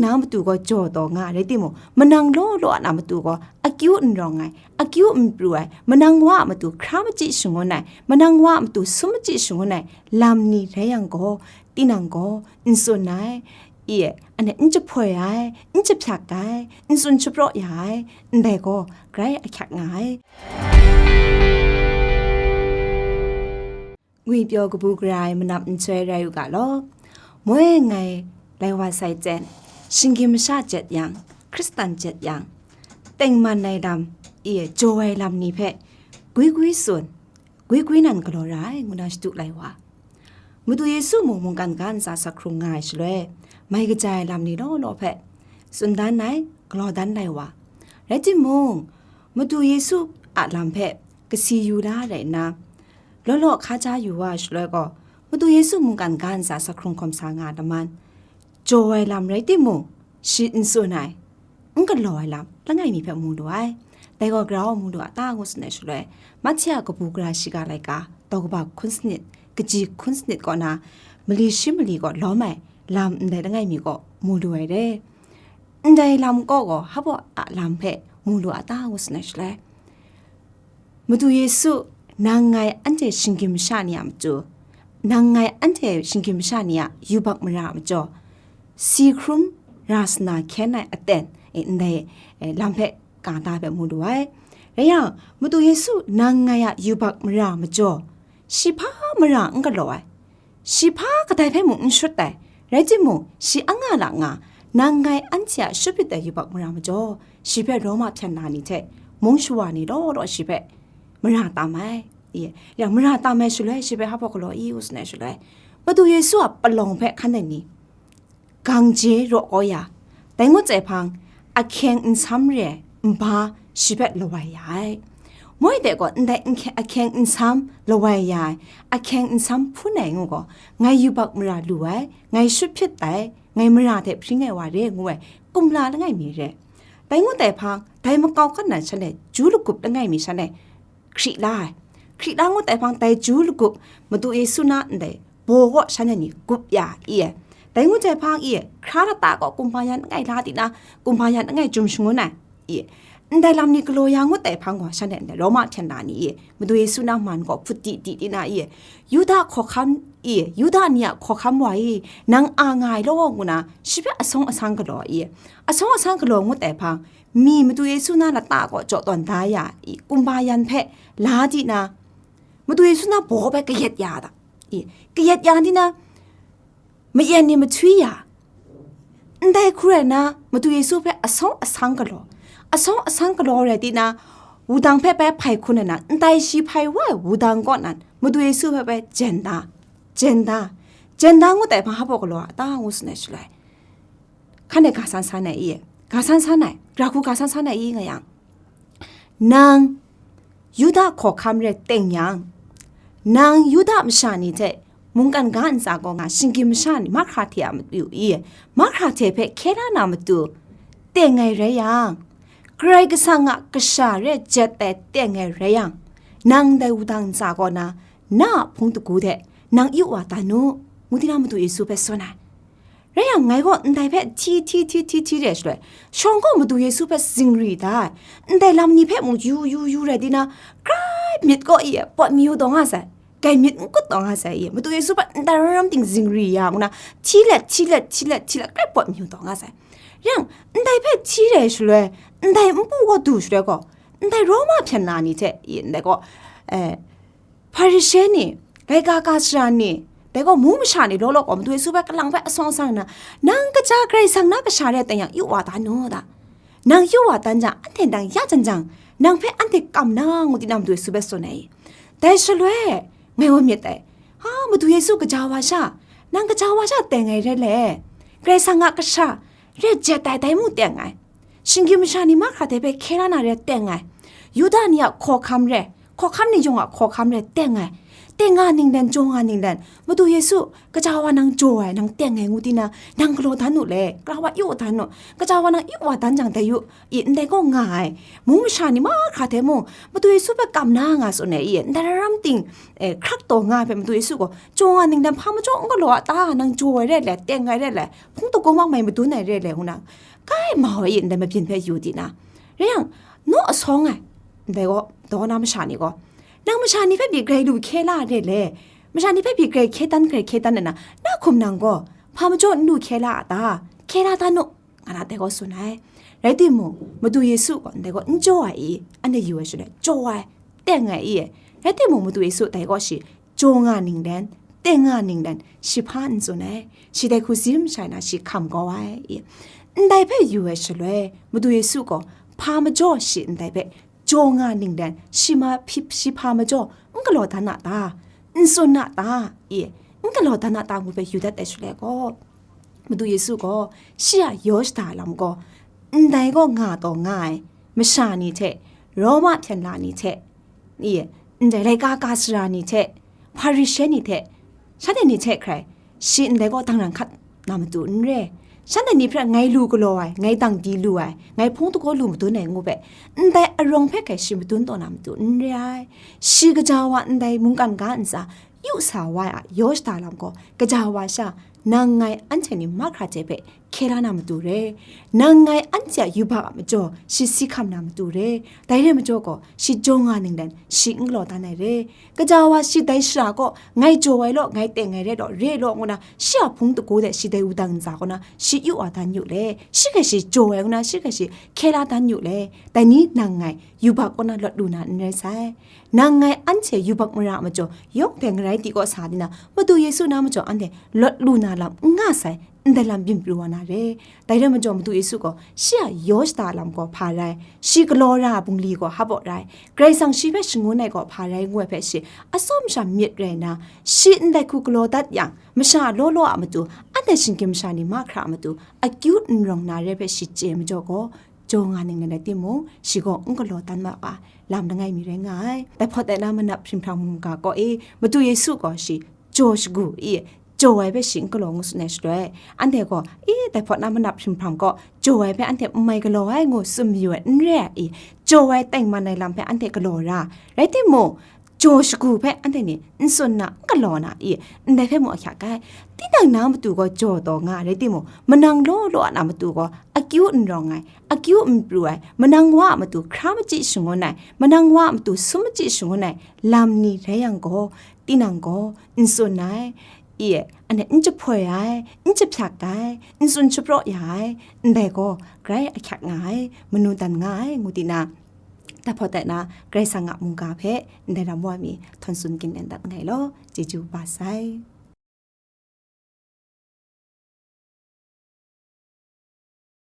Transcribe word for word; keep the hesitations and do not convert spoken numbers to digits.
na matu gaw jaw taw nga ai rai timung, manang law law a na matu gaw akyu n rawng ai, akyu n pru ai, manang wa a matu hkra machyi shangun ai, manang wa a matu sum machyi shangun ai lam ni rai yang gaw, tinang gaw n tsun ai, i, ane n jahpoi ai, n jahpyak ai, n tsun shapraw ya ai, ndai gaw grai ahkyak nga ai. Ngwipyaw kabu gara ai manap nhtoi rai u ga law. Moi ngai lai wa sai jen, shinggyim masha jet yang, Hkristan jet yang, tengman ai lam, i, jaw ai lam ni hpe gwi gwi tsun, gwi gwi nan galaw ra ai, ngu na shadu lai wa. Madu Yesu mung mungkan ga ntsa sa hkrung nga ai shaloi, mai kaja ai lam ni law law hpe tsun dan ai, galaw dan lai wa. Rai timung, Madu Yesu a lam hpe kasi yu la rai nna, law law hkaja yu wa shaloi gaw, Madu Yesu mungkan ga ntsa sa hkrung hkawm sa nga ai laman, jaw ai lam rai timung, shi n tsun ai, n galaw ai lam langai mi hpe mu lu ai. Dai gaw grau mu lu a ta ngu tsun ai shaloi, Mahte a kabu gara shiga laika, daw kaba hkun sanit, kaji hkun sanit kaw na, mali shi mali kaw lawm ai lam ndai langai mi kaw mu lu ai re. Ndai lam kaw gaw hpaw a lam hpe mu lu a ta ngu tsun ai shaloi, Madu Yesu, nang ngai anhte shinggyim masha ni a matu, nang ngai anhte shinggyim masha ni a yubak mara a majaw, si hkrum ra sana hkyen ai aten, e, ndai, e, lam hpe ka ta hpe mu lu ai. Rai yang, Madu Yesu, nang ngai a yubak mara a majaw, shi hpa mara n galaw ai. Shi hpa kadai hpe mung n shut ai, rai timung, shi anga la nga, nang ngai anhte a shut hpyit ai yubak mara majaw, shi hpe Roma hpyen na ni hte mung shawa ni law law shi hpe mara tam ai. I, yang mara tam ai shaloi, shi hpe hpaw galaw i u tsun ai shaloi, Madu Yesu a palawng hpe hkan ai ni, gang je raw kau ya, dai ngut ai hpang, ahkyeng nsam re ai nba shi hpe lawai ya ai. Moi de gaw ndai ahkyeng nsam lawai ya ai, ahkyeng nsam hpun ai ngu gaw, ngai yubak mara lu ai, ngai shut hpyit ai, ngai mara hte hpring ai wa re ngu ai, kumla langai mi re. Dai ngut ai hpang, dai makau hkan na shanhte ju lagup langai mi shanhte hkri la ai. Hkri la ngut ai hpang dai ju lagup Madu Yesu na ndai baw kaw shanhte ni gup ya i ai. Dai ngut ai hpang i ai, hkra lata kaw kumba yan langai la di na, kumba yan langai jum shangun ai i ai. Ndai lam ni galaw ya ngut ai hpang gaw shanhte ndai Roma hpyen na ni i ai, Madu Yesu na man kaw hput di di di na i ai, Yuda hkawhkam i ai, Yuda ni a hkawhkam wa i, nang a nga ai law ngu na, shi hpe asawng asang galaw i ai. Asawng asang galaw ngut ai hpang, mi Madu Yesu na lata kaw jaw tawn da ya i, kumba yan hpe la di na, Madu Yesu na baw hpe kayat ya da i, kayat ya di na, mayen ni mahtwi ya, ndai hku rai na, Madu Yesu hpe asawng asang galaw, asawng asang galaw rai di na, wudang hpe bai hpai hkun ai na, ndai shi hpai wa ai wudang kaw nan, Madu Yesu hpe bai jen da, jen da, jen da ngut ai hpang hpaw galaw a ta ngu tsun ai shaloi, hkan ai ga san san ai i, ga san san ai, ra hku ga san san ai i nga yang, nang Yuda hkawhkam rai teng yang, nang Yuda masha ni hte mungkan ga ntsa kaw nga shinggyim masha ni mahkra hte a matu i, mahkra hte hpe hkye la na matu teng ai rai yang, Karai Kasang a kasha re jet ai teng ai rai yang, nang dai wudang ntsa kaw na, na a hpung dagu hte nang yu wa dan u, ngu di na Madu Yesu hpe tsun ai. Rai yang, ngai gaw ndai hpe hti hti hti hti hti re shaloi, shawng gaw Madu Yesu hpe zingri da ai. Ndai lam ni hpe mung yu yu yu rai di na, grai myit kaw i pawt mayu taw nga sai, grai myit n kut taw nga sai i, Madu Yesu hpe ndai ram ram ting zingri ya ngu na, hti let hti let hti let hti let grai pawt mayu taw nga sai. Rai yang, ndai hpe hti rai shaloi, ndai npu kaw du shaloi gaw, ndai Roma hpyen na ni hte i, ndai gaw, eh, Hparishe ni, laika ka sara ni, dai gaw mung masha ni law law gaw Madu Yesu hpe kalang hpe asawng asang nna, nang kaja Karai Kasang na kasha re ai teng yang yu wa dan u da. Nang yu wa dan jang, anhte nang ya jan jang, nang hpe anhte kam na ngu di na Madu Yesu hpe tsun ai. Dai shaloi, ngai wa myit ai, ha, Madu Yesu kaja wa sha, nang kaja wa sha teng ai re le, Karai Kasang a kasha re jet ai dai mung teng ai. Shinggyim masha ni mahkra hte hpe hkye la na re teng ai. Yuda ni a hkawhkam re, hkawhkam ni yawng a hkawhkam re teng ai. teng nga ninglen, jaw nga ninglen, Madu Yesu, kaja wa nang jaw ai, nang teng ai ngu di na, nang galaw dan u le, kaja wa yu wa dan u, kaja wa nang yu wa dan jang dai yu, i, ndai gaw nga ai, mung masha ni mahkra hte mung, Madu Yesu hpe kam na nga tsun ai, i, ndai ram ting, e, hkrak taw nga ai hpe Madu Yesu gaw, jaw nga ninglen hpa majaw n galaw a ta, nang jaw ai rai le, teng ai rai le, hpung dagu makmai madun ai rai le, ngu na, kai mau ai, i, ndai mabyin hpe yu di na, rai yang, naw asawng ai, ndai gaw, daw na masha ni gaw, nang masha ni hpe pyi grai lu hkye la re le, masha ni hpe pyi grai hkye dan, grai hkye dan nna, na hkum nang gaw, hpa majaw n lu hkye la a ta? Hkye la dan u, nga na dai gaw tsun ai. Rai timung, Madu Yesu gaw ndai gaw n jaw ai i, anhte yu ai shaloi, jaw ai, teng ai i, rai timung, Madu Yesu dai gaw shi, jaw nga ninglen, teng nga ninglen, shi hpa n tsun ai. Shi dai hku zim shai na, shi hkam kau ai i, ndai hpe yu ai shaloi, Madu Yesu gaw, hpa majaw shi ndai hpe, jaw nga ninglen, shi ma hpyi, shi hpa majaw n galaw dan a ta? N tsun a ta? I, n galaw dan a ta ngu hpe yu dat ai shaloi gaw, Madu Yesu gaw, shi a yaw shada lam gaw, ndai gaw nga taw nga ai, masha ni hte, Roma hpyen la ni hte, i, ndai laika ka sara ni hte, Hparishe ni hte, shanhte ni hte hkrai, shi ndai gaw dangrang hkat na matu n re. Shanhte ni hpe ngai lu galaw ai, ngai dang di lu ai, ngai hpung dagu lu madun ai ngu hpe, ndai arawng hpe hkrai shi madun taw na matu n re ai. Shi kaja wa ndai mungkan ga ntsa, yu sa wa ai a yaw shada lam gaw, kaja wa sha, nang ngai anhte ni mahkra hte hpe hkye la na matu re. Nang ngai anhte a yubak a majaw, shi si hkam na matu re. Dai re majaw gaw, shi jaw nga ninglen, shi n galaw dan ai re. Kaja wa shi dai shara gaw, ngai jaw ai law, ngai teng ai re law, re law, ngu na, shi a hpung dagu de shi dai wudang ntsa kaw na, shi yu wa dan yu le, shi hkrai shi jaw ai ngu na, shi hkrai shi hkye la dan yu le, dai ni nang ngai yubak kaw na lawt lu na n rai sai. Nang ngai anhte yubak mara a majaw, yawng dai ngarai di kaw sa di na, Madu Yesu na majaw anhte lawt lu na lam n nga sai, ndai lam byin pru wa na re. Dai rai majaw Madu Yesu gaw, shi a yaw shada lam gaw hpa rai, shi galaw ra ai bungli gaw hpa baw rai, Karai Kasang shi hpe shangun ai gaw hpa rai ngu ai hpe shi, atsawm sha myit rai nna, shi ndai hku galaw dat yang, masha law law a matu, anhte shinggyim masha ni mahkra a matu, akyu n rawng na re hpe shi chye majaw gaw, jaw nga ninglen rai timung, shi gaw n galaw dan ma ai lam langai mi rai nga ai. Dai hpawt dai na manap hpring hprang mungga kaw e, Madu Yesu gaw shi jaw shagu i, jaw ai hpe shi n galaw ngu tsun ai shaloi, anhte gaw, i, dai hpawt na manap hpring hprang kaw, jaw ai hpe anhte n mai galaw ai ngu tsun mayu ai n re ai i, jaw ai tengman ai lam hpe anhte galaw ra, rai timung, jaw shagu hpe anhte ni n tsun na, n galaw na i, ndai hpe mung ahkyak ai. Tinang na matu gaw jaw taw nga ai, rai timung, manang law law a na matu gaw akyu n rawng ai, akyu n pru ai, manang wa a matu hkra machyi shangun ai, manang wa a matu sum machyi shangun ai lam ni rai yang gaw, tinang gaw n tsun ai, i, anhte n jahpoi ai, n jahpyak ai, n tsun shapraw ya ai, ndai gaw grai ahkyak nga ai, manu dan nga ai, ngu di na, dai hpawt dai na, Karai Kasang a mungga hpe ndai ram wa mi htawn tsun ginlen dat nngai law, chyeju ba sai.